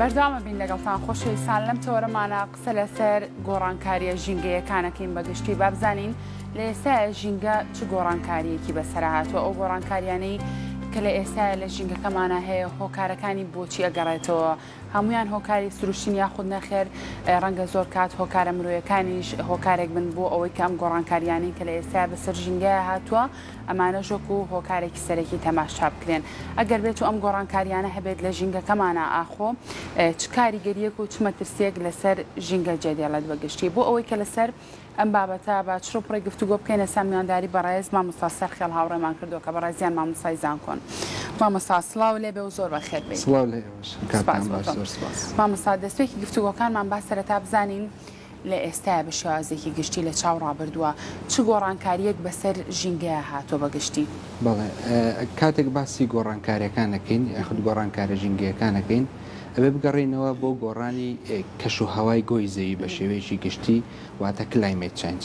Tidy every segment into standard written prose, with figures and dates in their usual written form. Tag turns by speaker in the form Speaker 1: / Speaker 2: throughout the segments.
Speaker 1: بەردەوامە بین لەگەڵتان خۆشەویستان لەم تەوەرەمانە قسە لەسەر گۆڕانکاریە ژینگەیەکانەکەین بەگشتی بابزانین لە ئێستایا ژینگە چ گۆڕانکاریەکی بەسەرا هاتووە ئەو گۆڕانکاریانەی کە لە ئێستایا لە ژینگەکەمانە هەیە هۆکارەکانی بۆچی ئەگەڕێتەوە هەمویان هۆکاری سروشتین یاخود نەخێر ڕەنگە زۆر کات هۆکارە مرۆیەکانیش هۆکارێک بن بۆ ئەوەی کە ئەم گۆڕانکاریانەی کە لە ئێستایا بەسەر ژینگەیا هاتووە ئەمانەش وەکو هۆکارێکی سەرەکی تەماشا بکرێن. ئەگەر بێت و ئەم گۆڕانکاریانە هەبێت لە ژینگەکەمانا ئاخۆ چ کاریگەریەک و چ مەترسیەک لەسەر ژینگە جێدێڵێت بە گشتی بۆ ئەوەی کە لەسەر ئەم بابەتە بە چڕ و پڕی گفتوگۆ بکەین ئێستا میوانداری بەڕێز مامۆستا سەرخێڵ هاوڕێمان کردووە کە بەڕێزیان مامۆستای زانکۆن. مامۆستا سڵاو لێ بێ و زۆر بەخێر بێی.
Speaker 2: سڵاو لە ئێوەش.
Speaker 1: سپاس
Speaker 2: کاتتان
Speaker 1: بۆ
Speaker 2: باش
Speaker 1: تۆ.
Speaker 2: زۆر سپاس.
Speaker 1: مامۆستا دەستپێکی گفتوگۆکانمان با سەرەتا بزانین لە ئێستایا بە شێوازێکی گشتی لە چاو ڕابردووە چ گۆڕانکارییەک بەسەر ژینگەیا هاتووە بە گشتی؟
Speaker 2: بەڵێ کاتێک باسی گۆڕانکارییەکان ئەکەین یاخود گۆڕانکاریە ژینگەیەکان ئەکەین ئەبێ بگەڕێینەوە بۆ گۆڕانی کەش و هەوای گۆی زەوی بە شێوەیەکی گشتی واتە climate change.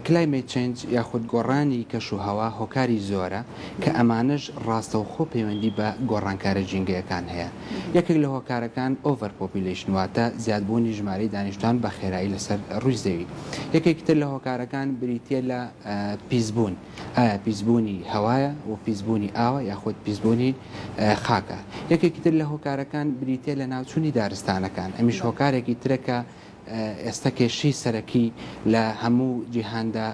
Speaker 2: Climate change یاخود گۆڕانی کەش و هەوا هۆکاری زۆرە کە ئەمانەش ڕاستەوخۆ پەیوەندی بە گۆڕانکارە ژینگەیەکان هەیە. یەکێک لە هۆکارەکان over population واتە زیادبوونی ژمارەی دانیشتوان بە خێرایی لەسەر ڕووی زەوی. یەکێکی تر لە هۆکارەکان بریتییە لە پیسبوون، ئایا پیسبوونی هەوایە و پیسبوونی ئاوە یاخود پیسبوونی خاکە. یەکێکی تر لە هۆکارەکان بریتییە لە ناوچوونی دارستانەکان، ئەمیش هۆکارێکی ترە کە ئێستا کێشەی سەرەکی لە هەموو جیهاندا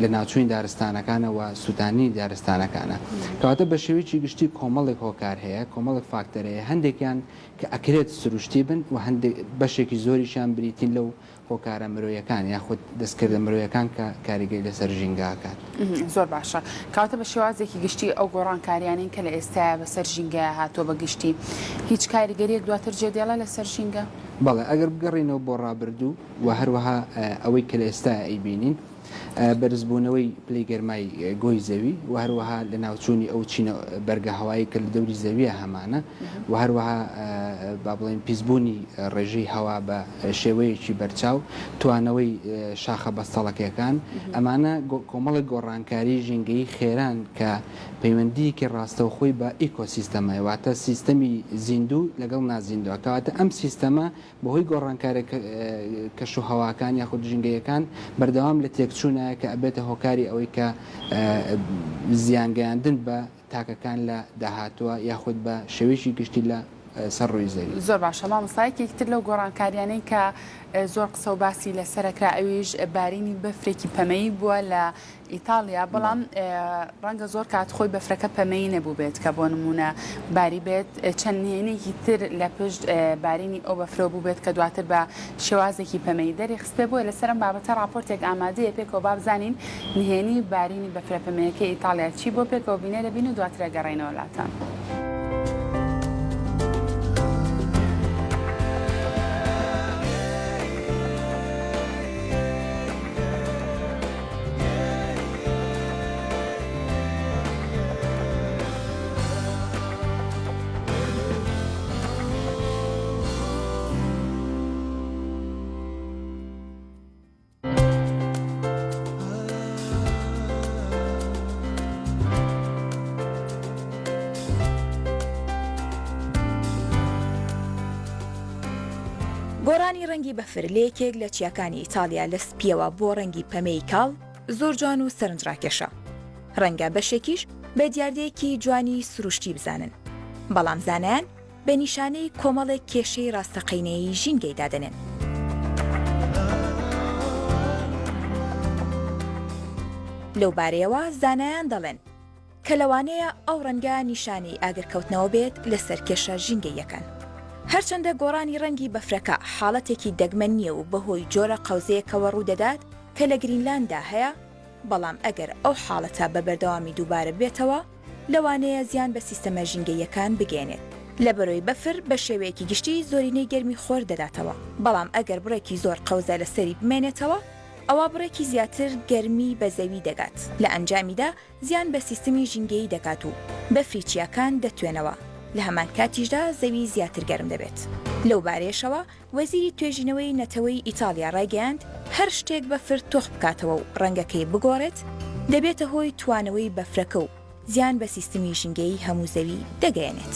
Speaker 2: لەناوچوونی دارستانەکانە و سووتاندنی دارستانەکانە. کەواتە بە شێوەیەکی گشتی کۆمەڵێک هۆکار هەیە، کۆمەڵێک فاکتەر هەیە، هەندێکیان کە ئەکرێت سروشتی بن و هەندێک بەشێکی زۆریشیان بریتین لەو هۆکارە مرۆیەکان یاخود دەستکردە مرۆیەکان کە کاریگەری لەسەر ژینگە ئەکات.
Speaker 1: زۆر باشە. کەواتە بە شێوازێکی گشتی ئەو گۆڕانکاریانەی کە لە ئێستایا بەسەر ژینگەیا هاتووە بە گشتی هیچ کاریگەریەک دواتر جێدێڵێ لەسەر ژینگە؟
Speaker 2: بەڵێ ئەگەر بگەڕێینەوە بۆ ڕابردوو و هەروەها ئەوەی کە لە ئێستایا ئەیبینین، بەرزبوونەوەی پلەی گەرمای گۆی زەوی و هەروەها لەناوچوونی ئەو چینە بەرگە هەوایی کە لە دەوری زەویە هەمانە و هەروەها با بڵێین پیسبوونی ڕێژەی هەوا بە شێوەیەکی بەرچاو، توانەوەی شاخە بەستەڵەکیەکان، ئەمانە کۆمەڵێک گۆڕانکاری ژینگەیی خێران کە پەیوەندییەکی ڕاستەوخۆی بە ئیکۆسیستەم هەیە، واتە سیستەمی زیندوو لەگەڵ نازیندووە، کەواتە ئەم سیستەمە بەهۆی گۆڕانکاریە کەشوهەواکان یاخود ژینگەیەکان بەردەوام لە تێکچوونایە کە ئەبێتە هۆکاری ئەوەی کە زیانگەیاندن بە تاکەکان لە داهاتووە یاخود بە شێوەیەکی گشتی لە سەر ڕووی زەوی.
Speaker 1: زۆر باشە مامۆستا یەکێکی تر لەو گۆڕانکاریانەی کە زۆر قسە و باسی لەسەر ئەکرا ئەویش بارینی بەفرێکی پەمەیی بووە لە ئیتاڵیا بەڵام ڕەنگە زۆر کات خۆی بەفرەکە پەمەیی نەبووبێت کە بۆ نموونە باری بێت چەند نهێنێکی تر لە پشت بارینی ئەو بەفرەوە بووبێت کە دواتر بە شێوازێکی پەمەیی دەری خستبێ بۆیە لەسەر ئەم بابەتە ڕاپۆرتێک ئامادەیە پێکەوە با بزانین نهێنی بارینی بەفرە پەمەیەکەی ئیتاڵیا چی بووە پێکەوە بینەرە بین و دواتر ئەگەڕێینەوە لاتان.
Speaker 3: گۆڕانی ڕەنگی بەفر لە یەکێک لە چیاکانی ئیتاڵیا لە سپییەوە بۆ ڕەنگی پەمەیی کاڵ زۆر جوان و سەرنجڕاکێشە. ڕەنگە بەشێکیش بە دیاردەیەکی جوانی سروشتی بزانن، بەڵام زانایان بە نیشانەی کۆمەڵێک کێشەی ڕاستەقینەیی ژینگەی دادەنێن. لەو بارەیەوە زانایان دەڵێن کە لەوانەیە ئەو ڕەنگە نیشانەی ئاگرکەوتنەوە بێت لەسەر کێشە ژینگەییەکان. هەرچەندە گۆڕانی ڕەنگی بەفرەکە حاڵەتێکی دەگمەن نییە و بەهۆی جۆرە قەوزەیەکەوە ڕوودەدات کە لە گرینلانددا هەیە، بەڵام ئەگەر ئەو حاڵەتە بە بەردەوامی دووبارە ببێتەوە، لەوانەیە زیان بە سیستەمە ژینگەییەکان بگەیەنێت. لەبەرەوەی بەفر بە شێوەیەکی گشتی زۆرینەی گەرمی خۆر دەداتەوە، بەڵام ئەگەر بڕێکی زۆر قەوزە لەسەری بمێنێتەوە، ئەوا بڕێکی زیاتر گەرمی بە زەوی دەگات، لە ئەنجامیدا زیان بە سیستمی ژینگەیی دەگات و بەفری چیاکان دەتوێنەوە، لە هەمان کاتیشدا زەوی زیاتر گەرم دەبێت. لەو بارەیەشەوە وەزیری توێژینەوەی نەتەوەیی ئیتاڵیا ڕایگەیاند، هەر شتێک بەفر تۆخ بکاتەوە و ڕەنگەکەی بگۆڕێت، دەبێتە هۆی توانەوەی بەفرەکە و زیان بە سیستمی ژینگەیی هەموو زەوی دەگەیەنێت.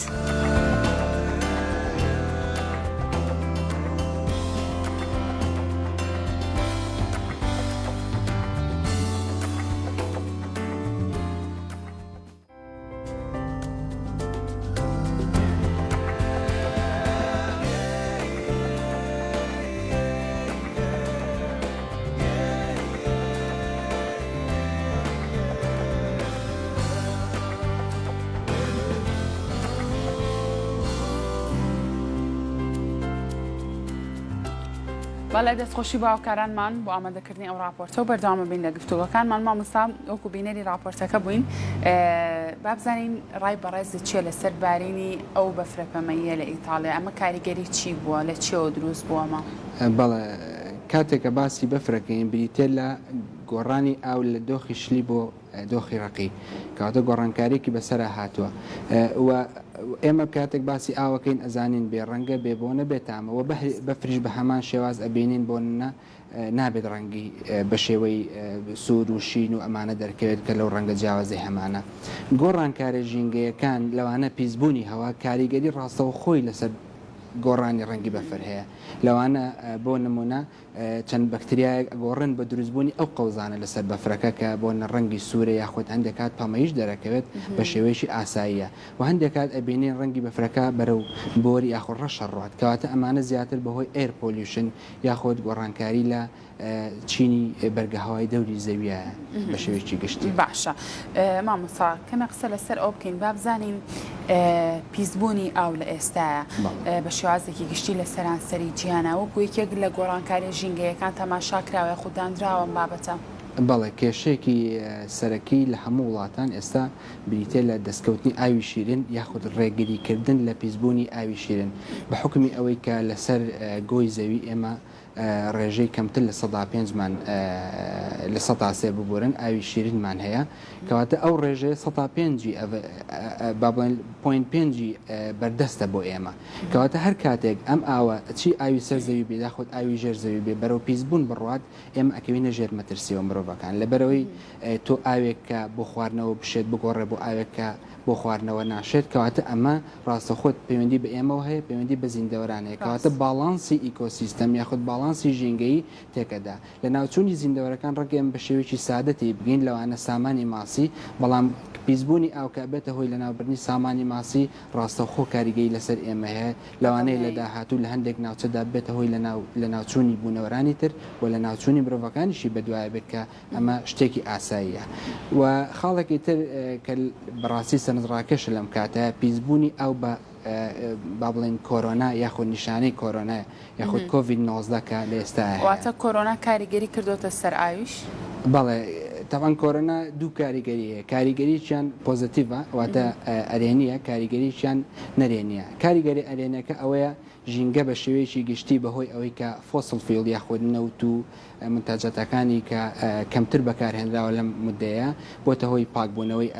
Speaker 1: بەڵێ دەستخۆشی بۆ هاوکارانمان بۆ ئامادەکردنی ئەو ڕاپۆرتە و بەردەوامە بین لە گفتوگۆکانمان مامۆستا وەکو بینەری ڕاپۆرتەکە بووین با بزانین ڕای بەڕێزت چیە لەسەر بارینی ئەو بەفرە پەمەییە لە ئیتاڵیا ئەمە کاریگەری چی بووە لە چیەوە دروست بووە ئەمە؟
Speaker 2: بەڵێ کاتێک کە باسی بەفرەکەین بریتیە لە گۆڕانی ئاو لە دۆخی شلی بۆ دۆخی ڕەقی کەواتە گۆڕانکاریەکی بەسەرا هاتووە و ئێمە کاتێک باسی ئاوەکەین ئەزانین بێ ڕەنگە بێ بۆنە بێ تامە و بەفریش بە هەمان شێواز ئەبینین بۆنە نابێت ڕەنگی بە شێوەی سوور و شین و ئەمانە دەرکەوێت کە لەو ڕەنگە جیاوازەی هەمانە. گۆڕانکارە ژینگەیەکان لەوانە پیسبوونی هەوا کاریگەری ڕاستەوخۆی لەسەر گۆڕانی ڕەنگی بەفر هەیە لەوانە بۆ نمونە چەند بەکتریایەک ئەگۆڕێن بە دروستبوونی ئەو قەوزانە لەسەر بەفرەکە کە بۆ نە ڕەنگی سوورە یاخود هەندێک کات پەمەییش دەرەکەوێت بە شێوەیەکی ئاساییە و هەندێک کات ئەبینین ڕەنگی بەفرەکە بەرەو بۆر یاخود ڕەش ئەڕوات کەواتە ئەمانە زیاتر بەهۆی air pollution یاخود گۆڕانکاری لە چینی بەرگەهەوای دەوری زەویە بە شێوەیەکی گشتی.
Speaker 1: باشە مامۆستا کەمێک قسە لەسەر ئەوە بکەین با بزانین پیسبوونی ئاو لە ئێستایا بە شێوازێکی گشتی لە سەرانسەری جیهانا وەکو یەکێک لە گۆڕانکاریە ژینگەیەکان تەماشا کراوە یاخود دانراوە ئەم بابەتە؟
Speaker 2: بەڵێ کێشەیەکی سەرەکی لە هەموو وڵاتان ئێستا بریتیە لە دەستکەوتنی ئاوی شیرن یاخود ڕێگری کردن لە پیسبوونی ئاوی شیرن بە حوکمی ئەوەی کە لەسەر گۆی زەوی ئێمە ڕێژەی کەمتر لە سەدا پێنجمان لە سەتا سێ ببورن ئاوی شیرینمان هەیە کەواتە ئەو ڕێژەیە سەتا پێنجی با بڵێن point پێنجی بەردەستە بۆ ئێمە کەواتە هەر کاتێک ئەم ئاوە چی ئاوی سەر زەوی بێ یاخود ئاوی ژێر زەوی بێ بەرەو پیسبوون بڕوات ئێمە ئەکەوینە ژێر مەترسیەوە مرۆڤەکان لەبەرەوەی تۆ ئاوێک کە بۆ خواردنەوە بشێت بگۆڕێ بۆ ئاوێک کە بۆ خواردنەوە ناشێت کەواتە ئەمە ڕاستەوخۆ پەیوەندی بە ئێمەوە هەیە، پەیوەندی بە زیندەوەران هەیە، کەواتە باڵانسی ئیکۆسیستەم یاخود باڵانسی ژینگەیی تێکئەدا. لەناوچوونی زیندەوەرەکان ڕەنگە ئێمە بە شێوەیەکی سادە تێی بگەین، لەوانە سامانی ماسی، بەڵام پیسبوونی ئاو کە ئەبێتە هۆی لەناوبردنی سامانی ماسی، ڕاستەوخۆ کاریگەری لەسەر ئێمە هەیە، لەوانەیە لە داهاتوو لە هەندێک ناوچەدا ببێتە هۆی لەناوچوونی بوونەوەرانی تر و لەناوچوونی مرۆڤەکانیشی بەدوایە بێت کە ئەمە شتێکی ئاساییە و خاڵێکی تر کە بەڕاستی سەرنجڕاکێشە لەم کاتە پیسبوونی ئاو بە با بڵێین کۆرۆنا یاخود نیشانەی کۆرۆنا یاخود کۆڤید 19 کە لە ئێستا هەیە.
Speaker 1: واتە کۆرۆنا کاریگەری کردۆتە سەر ئاویش؟
Speaker 2: بەڵێ تەبعەن کۆرۆنا دوو کاریگەری هەیە کاریگەرییان positive ە واتە ئەرێنییە کاریگەرییان نەرێنییە کاریگەری ئەرێنەکە ئەوەیە ژینگە بە شێوەیەکی گشتی بەهۆی ئەوەی کە fossil fuel یاخود نەوت و مونتاجاتەکانی کە کەمتر بەکارهێنراوە لەم مودەیە بۆتە هۆی پاکبوونەوەی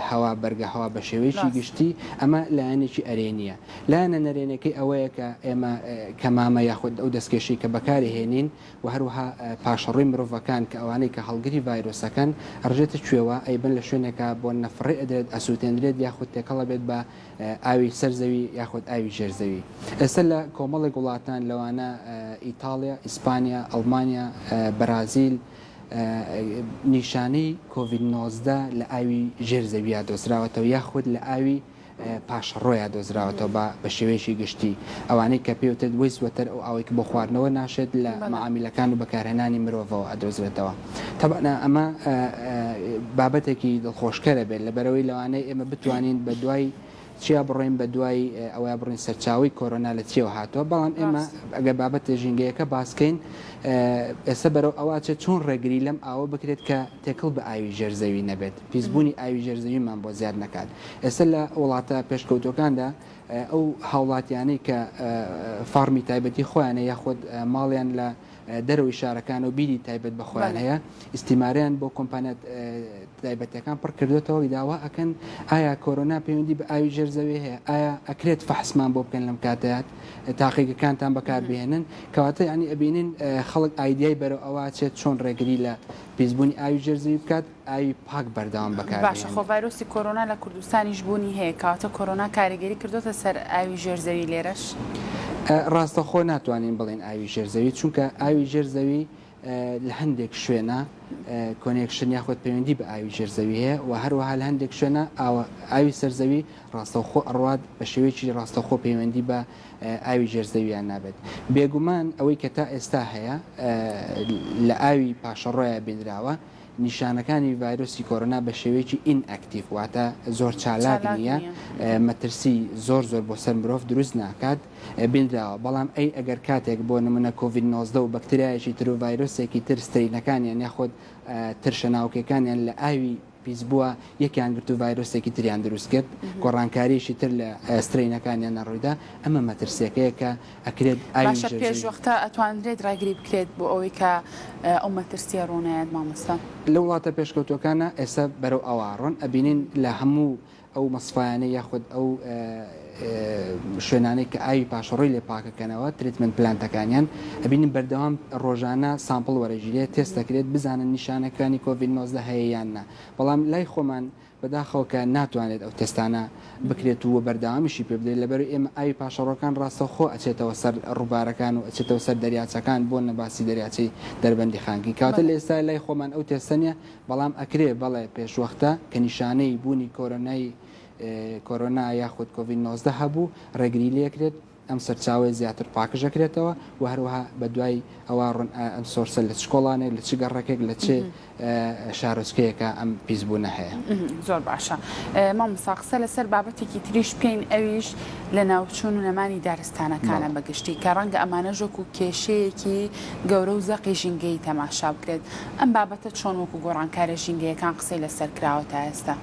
Speaker 2: هەوا بەرگە هەوا بە شێوەیەکی گشتی ئەمە لایەنێکی ئەرێنییە لایەنە نەرێنەکەی ئەوەیە کە ئێمە کەمامە یاخود ئەو دەستکێشەی کە بەکاری هێنین و هەروەها پاشەڕۆی مرۆڤەکان کە ئەوانەی کە هەڵگری ڤایرۆسەکەن ئەڕژێتە کوێوە ئەیبەن لە شوێنێکا بۆ نەفڕێ ئەدرێت ئەسووتێندرێت یاخود تێکەڵ ئەبێت بە ئاوی سەر زەوی یاخود ئاوی ژێر زەوی. ئێستا لە کۆمەڵێک وڵاتان لەوانە ئیتاڵیا، ئیسپانیا، ئەڵمانیا، بەرازیل نیشانەی کۆڤید 19 لە ئاوی ژێر زەویا دۆزراوەتەوە یاخود لە ئاوی پاشەڕۆیا دۆزراوەتەوە بە بە شێوەیەکی گشتی ئەوانەی کە پێوترێت waste water ئەو ئاوەی کە بۆ خواردنەوە ناشێت لە مەعامیلەکان و بەکارهێنانی مرۆڤەوە ئەدۆزرێتەوە. تەبعەن ئەمە بابەتێکی دڵخۆشکەرە بێت لەبەرئەوەی لەوانەیە ئێمە بتوانین بە دوای چیا بڕۆین بە دوای ئەوەیا بڕۆین سەرچاوەی کۆرۆنا لە چیەوە هاتووە بەڵام ئێمە ئەگەر بابەتە ژینگەیەکە باسکەین ئێستا بەرەو ئەوە چێت چۆن ڕێگری لەم ئاوە بکرێت کە تێکەڵ بە ئاوی ژێر زەوی نەبێت پیسبوونی ئاوی ژێر زەویمان بۆ زیاد نەکات ئێستا لە وڵاتە پێشکەوتوەکاندا ئەو هاوڵاتیانەی کە فارمی تایبەتی خۆیانە یاخود ماڵیان لە دەرەوەی شارەکان و بیری تایبەت بە خۆیان هەیە ئیستیمارەیان بۆ کۆمپانیا تایبەتەکان پڕ کردوێتەوە داوا ئەکەن ئایا کۆرۆنا پەیوەندی بە ئاوی ژێر زەوی هەیە ئایا ئەکرێت فەحسمان بۆ بکەن لەم کاتەیات تاقیگەکانتان بەکاربهێنن کەواتە ینی ئەبینین خەڵک ئایدیای بەرەو ئەوە چێت چۆن ڕێگری لە پیسبوونی ئاوی ژێر زەوی بکات ئاوی پاک بەردەوام بەکار
Speaker 1: باشە خۆ ڤایرۆسی کۆرۆنا لە کوردستانیش بوونی هەیە کەواتە کۆرۆنا کاریگەری کردۆتە سەر ئاوی ژێر زەوی لێرەش؟
Speaker 2: ڕاستەخۆ ناتوانین بڵێین ئاوی ژێر زەوی چونکە ئاوی ژێر زەوی لە هەندێک شوێنە connection یاخود پەیوەندی بە ئاوی ژێر زەوی هەیە و هەروەها لە هەندێک شوێنە ئاوی سەر زەوی ڕاستەوخۆ ئەڕوات بە شێوەیەکی ڕاستەوخۆ پەیوەندی بە ئاوی ژێر زەویان نابێت بێگومان ئەوەی کە تا ئێستا هەیە لە ئاوی پاشەڕۆیە بینراوە. نیشانەکانی ڤایرۆسی کۆرۆنا بە شێوەیەکی inactive واتە زۆر چالاک نییە، مەترسی زۆر زۆر بۆ سەر مرۆڤ دروست ناکات بینراوە، بەڵام ئەی ئەگەر کاتێک بۆ نمونە کۆڤید 19 و بەکتریایەکی تر و ڤایرۆسێکی تر strain ەکانیان یاخود ترشە ناوکیەکانیان لە ئاوی پیسبووە یەکیان گرت و ڤایرۆسێکی تریان دروست کرد، گۆڕانکارییەکی تر لە strain ەکانیاندا ڕوویدا، ئەمە مەترسییەکەیە کە ئەکرێت ئاوی
Speaker 1: باشە
Speaker 2: ژێر
Speaker 1: پێش
Speaker 2: زەوی.
Speaker 1: وەختە ئەتوانرێت ڕێگری بکرێت بۆ ئەوەی کە ئەو مەترسییە ڕوونەیەت مامۆستا؟
Speaker 2: لە وڵاتە پێشکەوتووەکانا ئێستا بەرەو ئەوە ئەڕۆن، ئەبینین لە هەموو ئەو مەسفایانەی یاخود ئەو شوێنانەی کە ئاوی پاشەڕۆی لێ پاکەکەنەوە treatment plant ەکانیان ئەبینین بەردەوام ڕۆژانە sample وەرەگیرێت تێست دەکرێت بزانن نیشانەکانی کۆڤید 19 هەیە یان نا بەڵام لای خۆمان بەداخەوە کە ناتوانرێت ئەو تێستانە بکرێت و بەردەوامیشی پێ بدرێت لەبەر ئێمە ئاوی پاشەڕۆکان ڕاستەوخۆ ئەچێتەوە سەر ڕووبارەکان و ئەچێتەوە سەر دەریاچەکان بۆ نەباسی دەریاچەی دەربەندی خانکین کەواتە لە ئێستا لای خۆمان ئەو تێستە نیە بەڵام ئەکرێ بەڵێ پێشوەختە کە نیشانەی بوونی کۆرۆنای کۆرۆنا یاخود کۆڤید 19 هەبوو ڕێگری لێکرێت ئەم سەرچاوەیە زیاتر پاکژ ئەکرێتەوە و هەروەها بەدوای ئەوە ڕوون ئەم source ە لە چ کۆڵانێک لە چ گەڕەکێک لە چ شارۆچکەیەکە ئەم پیسبوونە هەیە.
Speaker 1: زۆر باشە مامۆستا قسە لەسەر بابەتێکی تریش بکەین ئەویش لەناوچوون و نەمانی دارستانەکانە بە گشتی کە ڕەنگە ئەمانەش وەکو کێشەیەکی گەورە و زەقی ژینگەیی تەماشا بکرێت ئەم بابەتە چۆن وەکو گۆڕانکاریە ژینگەیەکان قسەی لەسەر کراوە تا ئێستا؟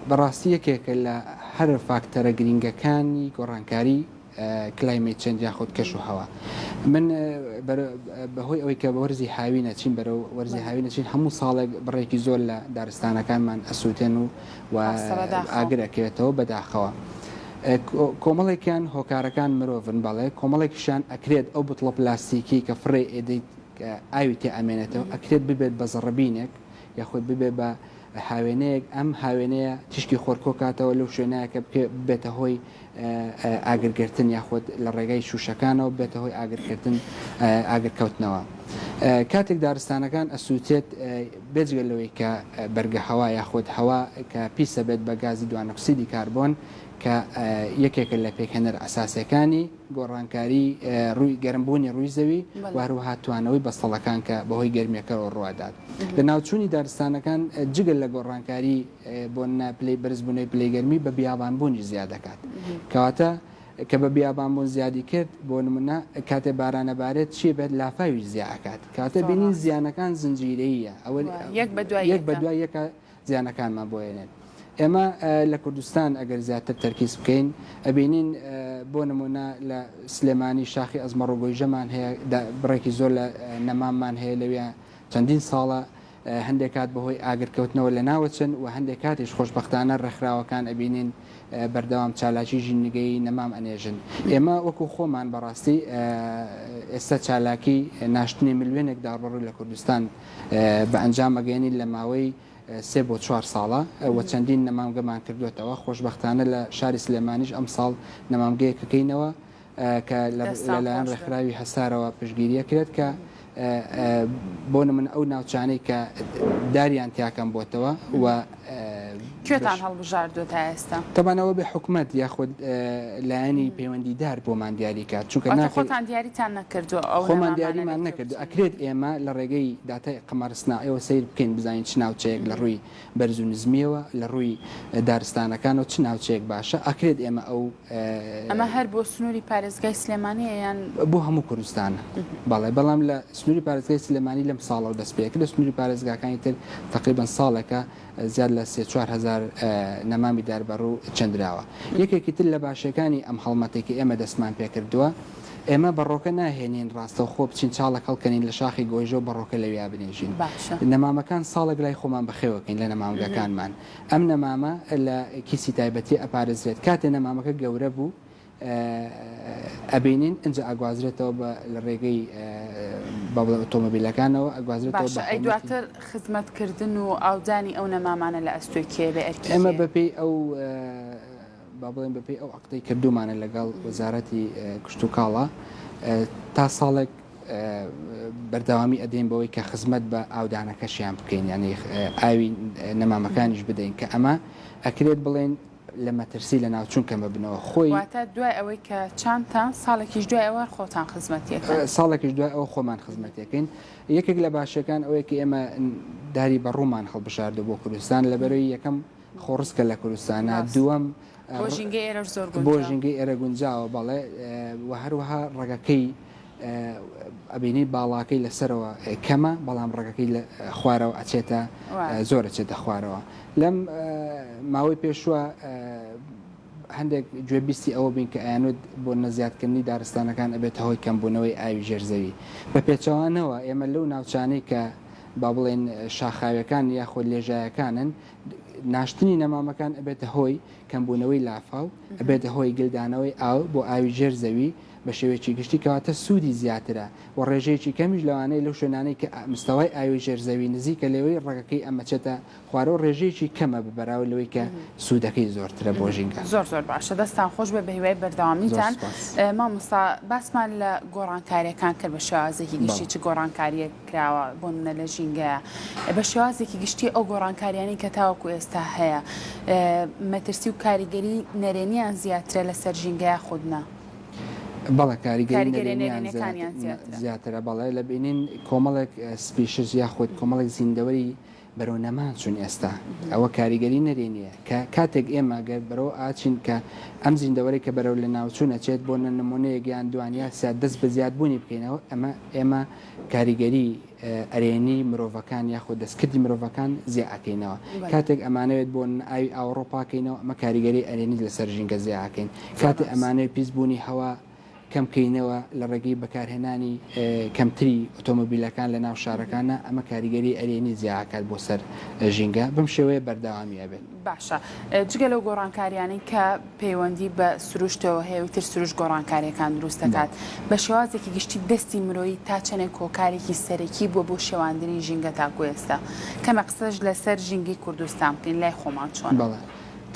Speaker 2: بەڕاستی یەکێکە لە هەرە فاکتەرە گرینگەکانی گۆڕانکاری climate change یاخود کەش و هەوا. من بەهۆی ئەوەی کە وەرزی هاوینە چین بەرەو وەرزی هاوینە چین هەموو ساڵێک بڕێکی زۆر لە دارستانەکانمان ئەسووتێن و و ئاگر ئەکەوێتەوە بەداخەوە. کۆمەڵێکیان هۆکارەکان مرۆڤن بەڵێ کۆمەڵێکیشیان ئەکرێت ئەو بتڵە پلاستیکی کە فڕێ ئێدەیت ئاوی تێ ئەمێنێتەوە ئەکرێت ببێت بە زەڕەبینێک یاخود ببێت بە هاوێنەیەک، ئەم هاوێنەیە تیشکی خۆر کۆکاتەوە لەو شوێنایە کە ببێتە هۆی ئاگرگرتن یاخود لە ڕێگای شوشەکانەوە ببێتە هۆی ئاگرکردن ئاگرکەوتنەوە. کاتێک دارستانەکان ئەسووتێت بێجگە لەوەی کە بەرگە هەوا یاخود هەوا کە پیسە بێت بە گازی دوانۆکسیدی کاربۆن کە یەکێکە لە پێکهێنەرە ئەساسیەکانی گۆڕانکاری ڕووی گەرمبوونی ڕووی زەوی و هەروەها توانەوەی بەستەڵەکان کە بەهۆی گەرمیەکەوە ڕووئەدات. لەناوچوونی دارستانەکان جگە لە گۆڕانکاری بۆ نە پلەی بەرزبوونەوەی پلەی گەرمی بە بیابانبوونیش زیاد دەکات. کەواتە کە بە بیابانبوون زیادی کرد بۆ نمونە کاتێ باران ئەبارێت چی بێت لافاویش زیا ئەکات. کەواتە بینین زیانەکان زنجیرەییە ئەوە یەک بەدوای یەکە زیانەکانمان بۆ ئێنێت. ئێمە لە کوردستان ئەگەر زیاتر تەرکیز بکەین ئەبینین بۆ نمونە لە سلێمانی شاخی ئەزمەڕ و گۆیژەمان هەیە بڕێکی زۆر لە نەماممان هەیە لەوێ چەندین ساڵە هەندێک کات بەهۆی ئاگرکەوتنەوە لەناوەچن و هەندێک کاتیش خۆشبەختانە ڕێکخراوەکان ئەبینین بەردەوام چالاکی ژینگەیی نەمام ئەنێژن. ئێمە وەکو خۆمان بەڕاستی ئێستا چالاکی ناشتنی ملیۆنێک داربەڕوو لە کوردستان بە ئەنجام ئەگەیەنین لە ماوەی سێ بۆ چوار ساڵە و چەندین نەمامگەمان کردووەتەوە، خۆشبەختانە لە شاری سلێمانیش ئەمساڵ نەمامگەیەک ئەکەینەوە کە لەلایەن ڕێکخراوی هەسارەوە پشتگیری ئەکرێت کە بۆ نمونە ئەو ناوچانەی کە داریان تیاکەم بۆتەوە و
Speaker 1: کوێتان هەڵبژاردووە تا ئێستا؟
Speaker 2: تەبعەن ئەوە بێ حکومەت یاخود لایەنی پەیوەندیدار بۆمان دیاری کات چونکە
Speaker 1: واتە خۆتان دیاریتان نەکردووە ئەو
Speaker 2: خۆمان دیاریمان نەکردووە ئەکرێت ئێمە لە ڕێگەی داتای قەمەر سناعیەوە سەیر بکەین بزانین چ ناوچەیەک لە ڕووی بەرز و نزمیەوە لە ڕووی دارستانەکانەوە چ ناوچەیەک باشە ئەکرێت ئێمە ئەو
Speaker 1: ئەمە هەر بۆ سنووری پارێزگای سلێمانیە یان؟
Speaker 2: بۆ هەموو کوردستانە بەڵێ بەڵام لە سنووری پارێزگای سلێمانی لەم ساڵەوە دەست پێکرد لە سنووری پارێزگاکانی تر تەقریبەن ساڵێکە زیاد لە سێ 4000 نەمامی داربەڕوو چندراوە یەکێکی تر لە باشەکانی ئەم هەڵمەتێک کە ئێمە دەستمان پێکردووە ئێمە بەڕۆکە ناهێنین ڕاستەوخۆ بچین چاڵێک هەڵکەنین لە شاخی گۆیژە و بەڕۆکە لەویا بنێژین.
Speaker 1: باشە.
Speaker 2: نەمامەکان ساڵێک لای خۆمان بەخێوەکەین لە نەمامگەکانمان. ئەم نەمامە لە کیسی تایبەتی ئەپارێزرێت. کاتێ نەمامەکە گەورە بوو ئەبینین ئینجا ئەگوازرێتەوە بە لە ڕێگەی با بڵێم ئۆتۆمۆبیلەکانەوە ئەگوازرێتەوە
Speaker 1: باشە
Speaker 2: بە
Speaker 1: ئەی
Speaker 2: هەڵمەتی
Speaker 1: دواتر خزمەتکردن و ئاودانی ئەو نەمامانە لە ئەستۆی کێیە بێ ئەرکی
Speaker 2: ئێمە
Speaker 1: کێیە؟
Speaker 2: بەپێی ئەو با بڵێین بەپێی ئەو عەقدەی کردوومانە لەگەڵ وەزارەتی کشتوکاڵە تا ساڵێک بەردەوامی ئەدەین بەوەی کە خزمەت بە ئاودانەکەشیان بکەین یعنی ئاوی نەمامەکانیش بدەین کە ئەمە ئەکرێت بڵێن لە مەترسی لەناوچوون کەمببنەوە خۆی.
Speaker 1: واتە دوای ئەوەی کە چاندتان ساڵێکیش دوای ئەوە هەر خۆتان خزمەتی ئەکەن؟
Speaker 2: ساڵێکیش دوای ئەوە خۆمان خزمەتی ئەکەین. یەکێک لە باشیەکان ئەوەیە کە ئێمە داری بەڕوومان هەڵبژاردووە بۆ کوردستان لەبەرەی یەکەم خۆڕسکە لە کوردستانا، دووەم
Speaker 1: بۆ ژینگەی ئێرەش زۆر
Speaker 2: گونجاوە. بۆ ژینگەی ئێرە گونجاوە بەڵێ و هەروەها ڕەگەکەی ئەبینی باڵاکەی لەسەرەوە کەمە بەڵام ڕەگەکەی لە خوارەوە ئەچێتە زۆر ئەچێتە خوارەوە لەم ماوەی پێشوە هەندێک گوێبیستی ئەوە بین کە ئەیانوت بۆ نەزیادکردنی دارستانەکان ئەبێتە هۆی کەمبوونەوەی ئاوی ژێر زەوی بە پێچەوانەوە ئێمە لەو ناوچانەی کە با بڵێن شاخاویەکان یاخود لێژایەکانن ناشتنی نەمامەکان ئەبێتە هۆی کەمبوونەوەی لافاو، ئەبێتە هۆی گلدانەوەی ئاو بۆ ئاوی ژێر زەوی بە شێوەیەکی گشتی کەواتە سوودی زیاترە و ڕێژەیەکی کەمیش لەوانەیە لەو شوێنانەی کە مستەوای ئاوی ژێر زەوی نزیکە لێوەی ڕەگەکەی ئەمەچێتە خوارەوە ڕێژەیەکی کەمە بە بەراورد لەوەی کە سوودەکەی زۆرترە بۆ ژینگە.
Speaker 1: زۆر زۆر باشە دەستان خۆش بێ بەهیوای
Speaker 2: زۆر
Speaker 1: بەردەوامیتان.
Speaker 2: سوپاس.
Speaker 1: مامۆستا باسمان لە گۆڕانکاریەکان کرد بە شێوازێکی گشتی
Speaker 2: بەڵێ.
Speaker 1: چ گۆڕانکاریەک کراوە بۆ نمونە لە ژینگەیە بە شێوازێکی گشتی ئەو گۆڕانکاریانەی کە تاوەکو ئێستا هەیە مەترسی و کاریگەری نەرێنیان زیاترە لەسەر ژینگە یاخود نا؟
Speaker 2: بەڵێ کاریگەری نەرێنیان زیاترە بەڵێ لە بینین کۆمەڵێک species یاخود کۆمەڵێک زیندەوەری بەرەو نەمان چوون ئێستا ئەوە کاریگەری نەرێنیە کە کاتێک ئێمە گەر بەرەو ئاچین کە ئەم زیندەوەرەی کە بەرەو لەناوچوون ئەچێت بۆ نە نمونەیەک یان دوان یا سیان دەست بە زیادبوونی بکەینەوە ئەمە ئێمە کاریگەری ئەرێنی مرۆڤەکان یاخود دەستکردی مرۆڤەکان زیا ئەکەینەوە کاتێک ئەمانەوێت بۆ ئاوی ئاوەڕۆ پاکەینەوە ئەمە کاریگەری ئەرێنی لەسەر ژینگە زیا ئەکەین کاتێ ئەمانەوێت پیسبوونی هەوا کەم کەینەوە لە ڕێگەی بەکارهێنانی کەمتری ئۆتۆمۆبیلەکان لە ناو شارەکانە، ئەمە کاریگەری ئەرێنی زیا ئەکات بۆ سەر ژینگە، بەم شێوەیە بەردەوامی ئەبێت.
Speaker 1: باشە جگە لەو گۆڕانکاریانەی کە پەیوەندی بە سروشتەوە هەیە و تر سروشت گۆڕانکاریەکان دروست دەکات، بە شێوازێکی گشتی دەستی مرۆیی تا چەندێک هۆکارێکی سەرەکی بووە بۆ شێواندنی ژینگە تاکو ئێستا؟ کەمێک قسەش لەسەر ژینگەی کوردستان بکەین لای خۆمان چۆنە؟
Speaker 2: بەڵێ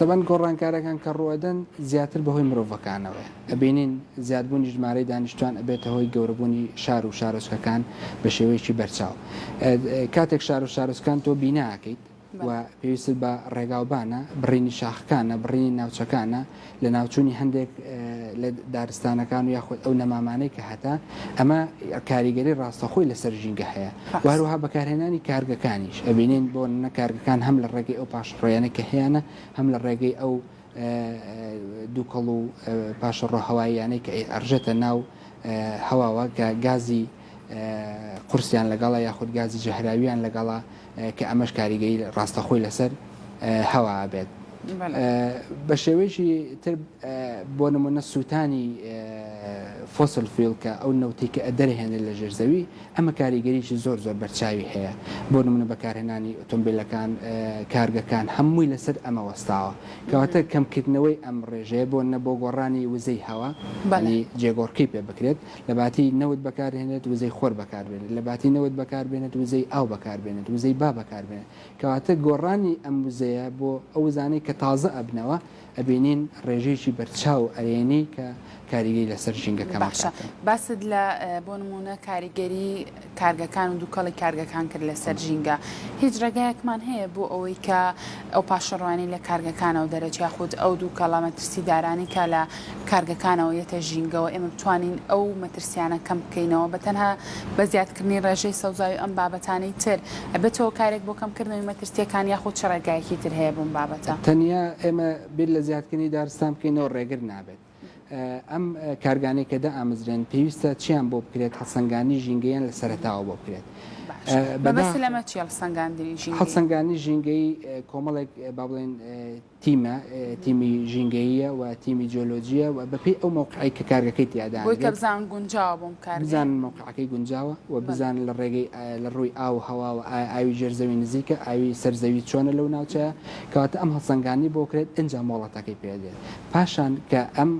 Speaker 2: تەبەن گۆڕانکارەکان کە ڕووئەدەن زیاتر بەهۆی مرۆڤەکانەوەیە. ئەبینین زیادبوونی ژمارەی دانیشتوان ئەبێتە هۆی گەورەبوونی شار و شارۆچکەکان بە شێوەیەکی بەرچاو. کاتێک شار و شارۆچکان تۆ بینا ئەکەیت و پێویستت بە ڕێگاوبانە، بڕینی شاخەکانە، بڕینی ناوچەکانە، لەناوچوونی هەندێک لە دارستانەکان و یاخود ئەو نەمامانەی کە هەتە، ئەمە کاریگەری ڕاستەوخۆی لەسەر ژینگە هەیە و هەروەها بەکارهێنانی کارگەکانیش ئەبینین بۆ نمونە کارگەکان هەم لە ڕێگەی ئەو پاشەڕۆیانەی کە هەیانە هەم لە ڕێگەی ئەو دووکەڵ و پاشەڕۆ هەواییانەی کە ئەڕژێتە ناو هەواوە کە گازی قورسیان لەگەڵە یاخود گازی ژەهراویان لەگەڵە کە ئەمەش کاریگەری ڕاستەخۆی لەسەر هەوا ئەبێت. بە شێوەیەکی تر بۆ نمونە سووتانی fossil fuel کە ئەو نەوتی کە دەرهێنێت لە ژێر زەوی ئەمە کاریگەریی زۆر زۆر بەرچاوی هەیە، بۆ نموونە بەکارهێنانی ئۆتۆمبیلەکان، کارگەکان، هەمووی لەسەر ئەمە وەستاوە. کەواتە کەمکردنەوەی ئەم ڕێژەیە بۆ نە بۆ گۆڕانی وزەی هەوا، یانی جێگۆڕکەی پێ بکرێت، لەباتی نەوت بەکارهێنرێت وزەی خۆر بەکاربێنێت، لەباتی نەوت بەکاربێنێت وزەی ئاو بەکاربێنێت، وزەی با بەکاربێنێت. کەواتە گۆڕانی ئەم وزەیە بۆ ئەو وزانەی کە تازە ئەبنەوە، ئەبینین ڕێژەیەکی بەرچاو ئەرێنی کە کاریگەری لەسەر ژینگە کەم
Speaker 1: باشە
Speaker 2: ئەکاتەوە.
Speaker 1: باست لە بۆ نموونە کاریگەری کارگەکان و دووکەڵی کارگەکان کرد لەسەر ژینگە هیچ ڕێگایەکمان هەیە بۆ ئەوەی کە ئەو پاشەڕۆیانەی لە کارگەکانەوە دەرەچێت یاخود ئەو دووکەڵە مەترسیدارانەی کە لە کارگەکانەوە یەتە ژینگەوە ئێمە بتوانین ئەو مەترسیانە کەم بکەینەوە بە تەنها بە زیادکردنی ڕێژەی سەوزایی و ئەم بابەتانەی تر ئەبێتە هۆکارێک بۆ کەمکردنەوەی مەترسییەکان یاخود چ ڕێگایەکی تر هەیە بۆم بابەتە؟
Speaker 2: تەنیا ئێمە بیر لە زیادکردنی دارستان بکەینەوە ڕێگر نابێت. ئەم کارگانەی کە دائامەزرێن پێویستە چیان بۆ بکرێت هەڵسەنگاندنی ژینگەیان لە سەرەتاوە بۆ بکرێت.
Speaker 1: باشە مەبەست لەمە چیە هەڵسەنگاندنی ژینگەیی؟
Speaker 2: هەڵسەنگاندنی ژینگەیی کۆمەڵێک با بڵێین تیمە، تیمی ژینگەییە و تیمی جیۆلۆجییە و بەپێی ئەو مەوقعەی کە کارگەکەی تیا
Speaker 1: دانرێت. بۆی کە بزانن گونجاوە بۆم کارگەیە.
Speaker 2: بزانن مەوقعەکەی گونجاوە و بزانن لە ڕێگەی لە ڕووی ئاو و هەواوە ئایا ئاوی ژێر زەوی نزیکە، ئاوی سەر زەوی چۆنە لەو ناوچەیە، کەواتە ئەم هەڵسەنگاندنەی بۆ کرێت ئینجا مۆڵەتەکەی پێ دێت. پاشان کە ئەم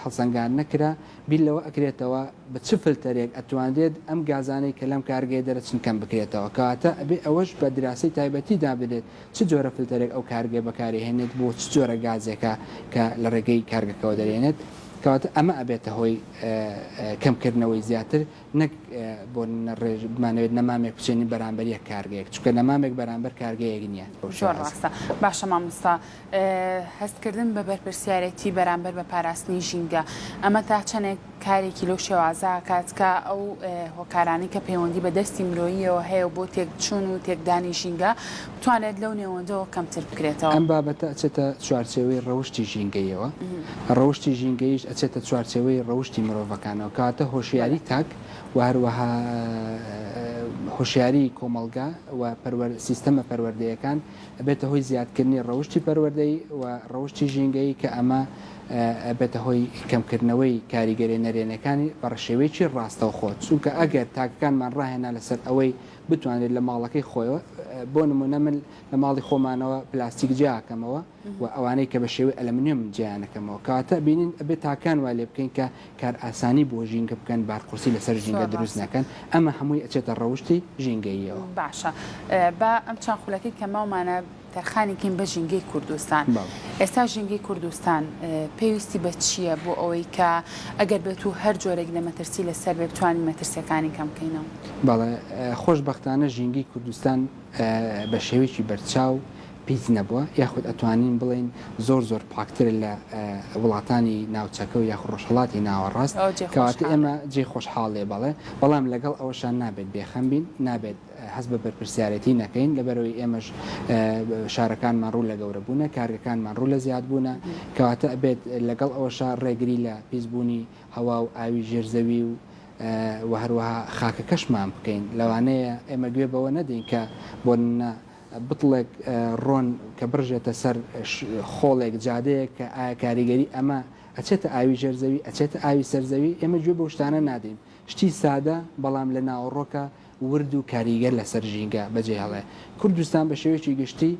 Speaker 2: هەڵسەنگاندنە کرا بیر لەوە ئەکرێتەوە بە چ فلتەرێک ئەتوانرێت ئەم گازانەی کە لەم کارگەیە دەرەچن کەم بکرێتەوە، کەواتە ئەبێ ئەوەش بە دراسەی تایبەتی دابنرێت چ جۆرە فلتەرێک ئەو کارگەیە بەکارئەهێنێت بۆ چ جۆرە گازێکە کە لە ڕێگەی کارگەکەوە دەرێنێت. کەواتە ئەمە ئەبێتە هۆی کەمکردنەوەی زیاتر نەک بۆ ڕێژ بمانەوێت نەمامێک بچێنین بەرامبەر یەک کارگەیەک چونکە نەمامێک بەرامبەر کارگەیەک نییە بەو
Speaker 1: زۆر
Speaker 2: شێوازە.
Speaker 1: ڕاستە. باشە مامۆستا هەستکردن بە بەرپرسیارێتی بەرامبەر بە پاراستنی ژینگە ئەمە تا چەندێک کارێکی لەو شێوازە ئەکات کە ئەو هۆکارانەی کە پەیوەندی بە دەستی مرۆییەوە هەیە و بۆ تێکچوون و تێکدانی ژینگە بتوانێت لەو نێوەندەوە کەمتر بکرێتەوە؟
Speaker 2: ئەم بابەتە ئەچێتە چوارچێوەی ڕەوشتی ژینگەییەوە، ڕەوشتی ژینگەییش ئەچێتە چوارچێوەی ڕەوشتی مرۆڤەکانەوە، کەواتە هۆشیاری تاک و هەروەها هۆشیاری کۆمەڵگا و سیستەمە پەروەردەیەکان ئەبێتە هۆی زیادکردنی ڕەوشتی پەروەردەیی و ڕەوشتی ژینگەیی کە ئەمە ئەبێتە هۆی کەمکردنەوەی کاریگەریە نەرێنیەکانی بە شێوەیەکی ڕاستەوخۆ چونکە ئەگەر تاکەکانمان ڕاهێنا لەسەر ئەوەی بتوانرێت لە ماڵەکەی خۆیەوە بۆ نمونە من لە ماڵی خۆمانەوە پلاستیک جیاکەمەوە و ئەوانەی کە بە شێوەی ئەلەمنیۆم جیایانەکەمەوە کەواتە بینین ئەبێت تاکان وا لێ بکەین کە کارئاسانی بۆ ژینگە بکەن بارقورسی لەسەر ژینگە دروست نەکەن ئەمە هەمووی ئەچێتە ڕەوشتی ژینگەییەوە.
Speaker 1: باشە با ئەم چەند خولەکەی کە ماومانە تەرخانی کەین بە ژینگەی کوردستان. ئێستا ژینگەی کوردستان پێویستی بە چییە بۆ ئەوەی کە ئەگەر بێت و هەر جۆرێک لە مەترسی لەسەر بێ بتوانین مەترسیەکانی کەم بکەینەوە؟
Speaker 2: بەڵێ خۆشبەختانە ژینگەی کوردستان بە شێوەیەکی بەرچاو پیس نەبووە یاخود ئەتوانین بڵێین زۆر زۆر پاکترە لە وڵاتانی ناوچەکە و یاخود ڕۆژهەڵاتی ناوەڕاست
Speaker 1: ئەوە جێی
Speaker 2: کەواتە
Speaker 1: خۆشحاڵێ.
Speaker 2: ئێمە جێی خۆشحاڵیە بەڵێ بەڵام لەگەڵ ئەوەشا نابێت بێخەم بین نابێت هەست بە بەرپرسیارێتی نەکەین لەبەرئەوەی ئێمەش شارەکانمان ڕوو لە گەورە بوونە کارگەکانمان ڕوو لە زیاد بوونە کەواتە ئەبێت لەگەڵ ئەوەشا ڕێگری لە پیسبوونی هەوا و ئاوی ژێر زەوی و و هەروەها خاکەکەشمان بکەین لەوانەیە ئێمە گوێ بەوە نەدەین کە بۆ نمونە بتڵێک ڕۆن کە بڕژێتە سەر خۆڵێک جادەیەک کە ئایا کاریگەری ئەمە ئەچێتە ئاوی ژێر زەوی ئەچێتە ئاوی سەر زەوی ئێمە گوێ بەو شتانە نادەین شتی سادە بەڵام لە ناوەڕۆکە ورد و کاریگەر لەسەر ژینگە بەجێ هەڵێ کوردستان بە شێوەیەکی گشتی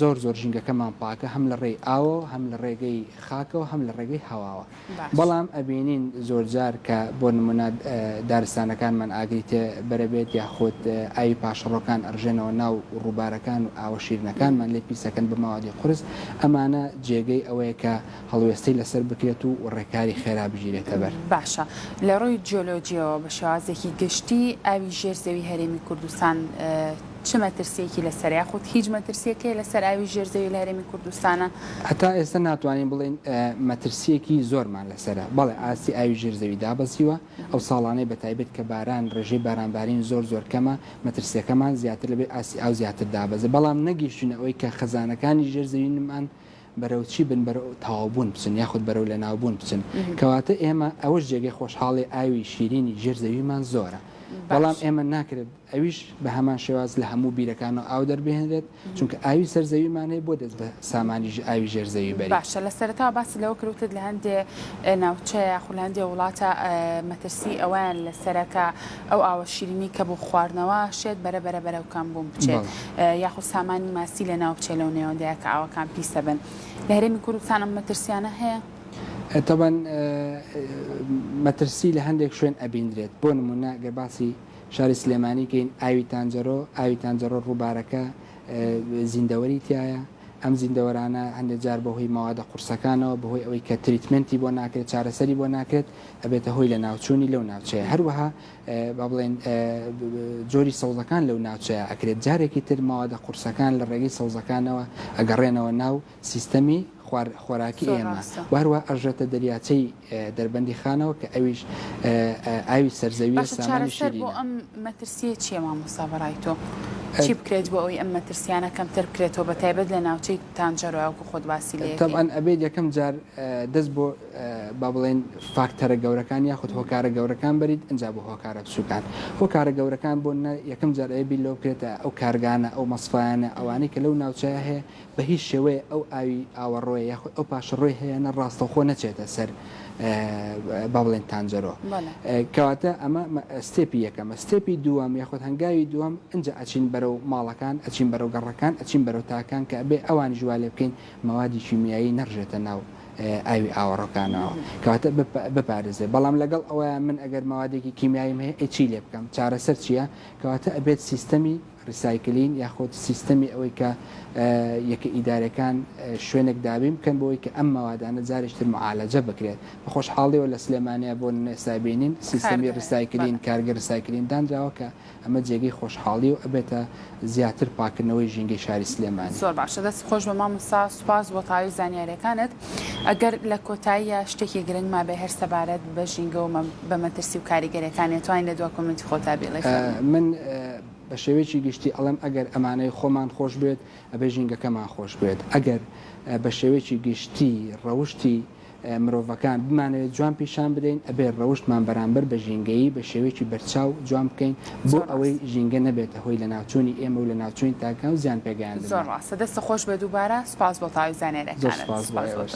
Speaker 2: زۆر زۆر ژینگەکەمان پاکە هەم لە ڕێی ئاوەوە هەم لە ڕێگەی خاکەوە هەم لە ڕێگەی هەواوە بەڵام ئەبینین زۆرجار کە بۆ نمونە دارستانەکانمان ئاگری تێ بەرەبێت یاخود ئاوی پاشەڕۆکان ئەڕژێنەوە ناو ڕووبارەکان و ئاوە شیرنەکانمان لێ پیسەکەن بە مەوادی قورس ئەمانە جێگەی ئەوەیە کە هەڵوێستەی لەسەر بکرێت و ڕێکاری خێرا بگیرێتە بەر.
Speaker 1: باشە لە ڕووی جیۆلۆجیەوە بە شێوازێکی گشتی ئاوی ژێر زەوی هەرێمی کوردستان چ مەترسیەکی لەسەرە یاخود هیچ مەترسیەک هەیە لەسەر ئاوی ژێر زەوی لە هەرێمی کوردستانە؟
Speaker 2: هەتا ئێستا ناتوانین بڵێین مەترسیەکی زۆرمان لەسەرە، بەڵێ ئاستی ئاوی ژێر زەوی دابەزیوە، ئەو ساڵانەی بەتایبەت کە باران ڕێژەی بارانبارین زۆر زۆر کەمە مەترسیەکەمان زیاتر لەبێ ئاستی ئاو زیاتر دابەزێ، بەڵام نەگەیشتوینە ئەوەی کە خەزانەکانی ژێر زەوینمان بەرەو چی بن بەرەو تەواوبوون بچن یاخود بەرەو لەناوبوون بچن کەواتە ئێمە ئەوەش جێگەی خۆشحاڵی ئاوی شیرینی ژێر زەویمان زۆرە بەڵام ئێمە ناکرێت ئەویش بە هەمان شێواز لە هەموو بیرەکانەوە ئاو دەربهێنرێت چونکە ئاوی سەر زەویمان هەیە بۆ دەست بە سامانی ئاوی ژێر زەوی بەری.
Speaker 1: باشە لە سەرەتاوە باست لەوە کرد وتت لە هەندێ ناوچەیە یاخود لە هەندێ وڵاتە مەترسی ئەوەیان لەسەرە کە ئەو ئاوە شیرینەی کە بۆ خواردنەوە شێت بەرە بەرە بەرەو کەم بوون بچێت یاخود سامانی ماسی لەناو بچێت لەو نێوەندەیە کە ئاوەکان پیسە بن لە هەرێمی کوردستان ئەم مەترسیانە هەیە؟
Speaker 2: تەبەن مەترسی لە هەندێک شوێن ئەبیندرێت بۆ نمونە گەر باسی شاری سلێمانی کەین ئاوی تانجەرۆ ئاوی تانجەرۆ ڕووبارەکە زیندەوەری تایە ئەم زیندەوەرانە هەندێک جار بەهۆی مەوادە قورسەکانەوە بەهۆی ئەوەی کە treatment ی بۆ ناکرێت چارەسەری بۆ ناکرێت ئەبێتە هۆی لەناوچوونی لەو ناوچەیە هەروەها با بڵێین جۆری سەوزەکان لەو ناوچەیە ئەکرێت جارێکی تر مەوادە قورسەکان لە ڕێگەی سەوزەکانەوە ئەگەڕێنەوە ناو سیستەمی خۆراکی ئێمە و هەروەها ئەڕژێتە دەریاچەی دەربەندی خانەوە کە ئەویش ئاوی سەرزەویە
Speaker 1: باشە
Speaker 2: سامانی
Speaker 1: چارەسەر بۆ
Speaker 2: شیرینە.
Speaker 1: ئەم مەترسیە چیە مامۆستا بەڕای تۆ چی بکرێت بۆ ئەوەی ئەم مەترسیانە کەمتر بکرێتەوە بە تایبەت لە ناوچەی تانجەرۆ وەکو خۆت باسی لێ ئەکەی؟
Speaker 2: تەبعەن ئەبێت یەکەم جار دەست بۆ با بڵێین فاکتەرە گەورەکان یاخود هۆکارە گەورەکان بەریت ئینجا بۆ هۆکارە بچووکان. هۆکارە گەورەکان بۆ نە یەکەم جار ئەبێ بیر لەوە بکرێتە ئەو کارگانە ئەو مەسفایانە ئەوانەی کە لەو ناوچەیە هەیە بە هیچ شێوەیە ئەو ئاوی ئاوەڕۆیە یاخود ئەو پاشەڕۆی هەیە نە ڕاستەوخۆ نەچێتە سەر با بڵێن تانجەرۆ. کەواتە ئەمە step ی یەکەمە. step ی دووەم یاخود هەنگاوی دووەم ئینجا ئەچین بەرەو ماڵەکان ئەچین بەرەو گەڕەکان ئەچین بەرەو تاکان کە ئەبێ ئەوانیش وا لێ بکەین مەوادی کیمیایی نەڕژێتە ناو ئاوی ئاوەڕۆکانەوە کەواتە بپارێزێ بەڵام لەگەڵ ئەوەیا من ئەگەر مەوادێکی کیمیاییم هەیە ئەی چی لێ بکەم چارەسەر چییە کەواتە ئەبێت سیستەمی. recycling یاخود سیستەمی ئەوەی کە یەکە ئیدارەکان شوێنێک دابین بکەن بۆ ئەوەی کە ئەم مەوادانە جارێکی تر معالەجە بکرێت. بە خۆشحاڵیەوە لە سلێمانیا بۆ نمونە ئێستا بینین سیستەمی recycling، کارگە recycling دانراوە کە ئەمە جێگەی خۆشحاڵی و ئەبێتە زیاتر پاککردنەوەی ژینگەی شاری سلێمانی.
Speaker 1: زۆر باشە دەست خۆش بێ مامۆستا سوپاس بۆ تەواوی زانیاریەکانت ئەگەر لە کۆتاییا شتێکی گرنگ مابێ هەر سەبارەت بە ژینگە و بە مەترسی و کاریگەریەکانی ئەتوانی لە دوا comment ی خۆتا بیڵێی فەرموو.
Speaker 2: من بە شێوەیەکی گشتی ئەڵێم ئەگەر ئەمانەی خۆمان خۆش بوێت ئەبێ ژینگەکەمان خۆش بوێت ئەگەر بە شێوەیەکی گشتی ڕەوشتی مرۆڤەکان بمانەوێت جوان پیشان بدەین ئەبێ ڕەوشتمان بەرامبەر بە ژینگەیی بە شێوەیەکی بەرچاو جوان بکەین بۆ ئەوەی ژینگە نەبێتە هۆی لەناوچوونی ئێمە و لەناوچوونی تاکەکان و زیان
Speaker 1: پێگەیاندنمان. زۆر ڕاستە دەستت خۆش بێت دووبارە سوپاس بۆ تەواوی
Speaker 2: زانیاریەکانت. زۆر سوپاس بۆ ئێوەش.